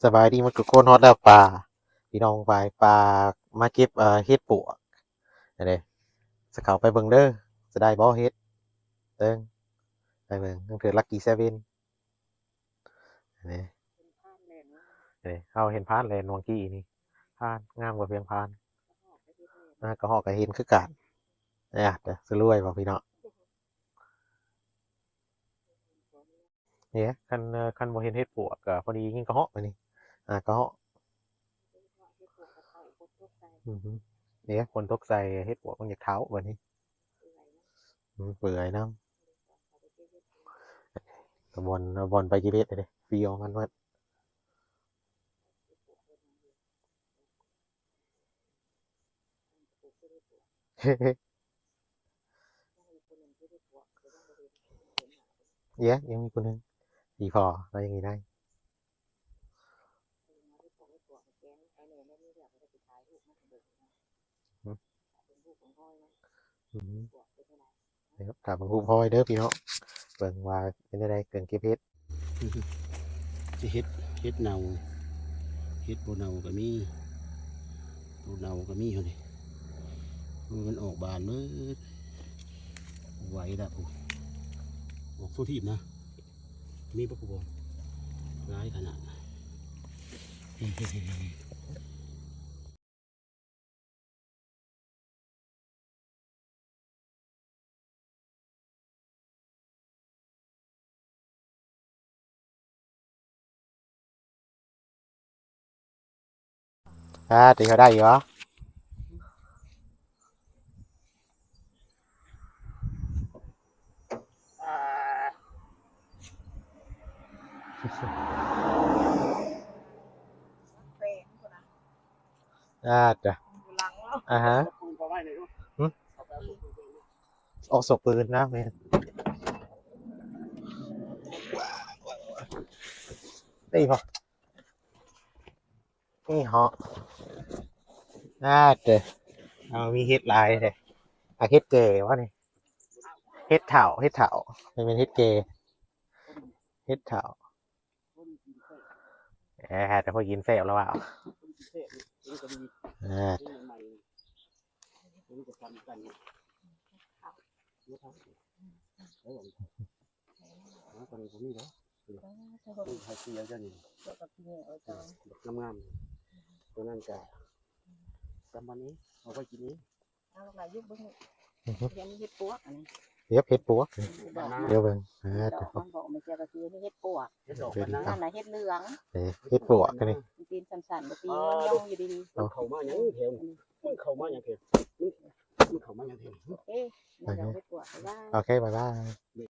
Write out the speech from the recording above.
ສະບາຍດີໝົດທຸກຄົນ ຮອດແລ້ວປ່າ ພີ່ນ້ອງປາຍ ປ່າ ມາເກັບ ເອີ ເຫັດປວກ ອັນນີ້ ສະເຂົ້າໄປເບິ່ງເດີ ຈະໄດ້ບໍ່ເຫັດ ເບິ່ງ ໄປເບິ່ງ ເທື່ອລັກກີ້ເຊເວັນ ນີ້ ນີ້ ເຮົາເຫັນພານແລ່ນຫວ່າງກີ້ນີ້ ພານ ງາມກວ່າພຽງພານ ອ່າ ກະເຫາະກະເຫັນຄືກັນ ເອີ ຈະລວຍບໍ່ພີ່ນ້ອງ? ເອີ ຄັນ ເອີ ຄັນບໍ່ເຫັນເຫັດປວກກະພໍດີຍິງກະເຫາະບາດນີ້ ອ່າ ກະເຫາະ ອືຮຶ ເອີ ຝົນຕົກໃສ່ເຫັດປວກມັນຢາກເຖົ້າບາດນີ້ ອືມ ເປື່ອຍນຳ ກະບ່ອນ ບ່ອນໄປເກັບເຫັດເດ້ ຟຣີອອກມັນໝົດ. ເອີ ຍັງມີຜູ້ໜຶ່ງ ອີ່ພໍ່ລາວຍັງຢູ່ໃນ ອືມ ອືມ ຖ້າເບິ່ງຮູບຮອຍເດີພີ່ນ້ອງ ເບິ່ງວ່າເປັນຈັ່ງໃດ ເຄື່ອງເກັບເຫັດ ຈະເຫັດ ເຫັດເນົ່າ ເຫັດບໍ່ເນົ່າກະມີ ໂຕເນົ່າກະມີຫັ້ນເດ ມັນອອກບານເບິດ ໄວລະ ອອກທົ່ວທີບນະ ມີບໍ່ ກູບໍ່ ຫຼາຍຂະໜາດ. ອ່າ ຕີເຂົາໄດ້ຢູ່ຫວາ? ອາດ ອາຮະ ຫຶ ອອກສອກປືນນະແມ່ນ ນີ້ບໍ? ນີ້ເຫາະ ອາດ ເອົາ ມີເຫັດຫຼາຍແທ້ ອາ ເຫັດແກ່ວະນີ້ ເຫັດເຖົ້າ ເຫັດເຖົ້າ ແມ່ນເຫັດແກ່ ເຫັດເຖົ້າ ເອີ ແຕ່ພໍກິນແຊບແລ້ວວ່າ ອາດ ເອີ ໂຕນີ້ກະງາມໆ ໂຕນັ້ນກະ ຈຳມັນເອງ ເອົາໄວ້ກິນເອງ ເອົາຫຼາຍຢູ່ເບິ່ງ ອືຮຶ ເຫັດປວກອັນນີ້ ເຫັດ ເຫັດປວກ ດຽວເບິ່ງ ດອກມັນບໍ່ ມັນຈະກະຊິເຫັດປວກ ເຫັດດອກມັນນະ ນັ້ນນະເຫັດເຫຼືອງ ເອີ ເຫັດປວກອັນນີ້ ມັນຕີນສັ້ນໆ ກະຕີຍອງໆ ຢູ່ດີໆ ມັນເຂົ້າມາຫຍັງແຖວນີ້ ມັນເຂົ້າມາຫຍັງແຖວ ມັນເຂົ້າມາຫຍັງແຖວ ໂອເຄ ດຽວເຫັດປວກ ບາຍບາຍ ໂອເຄ ບາຍບາຍ.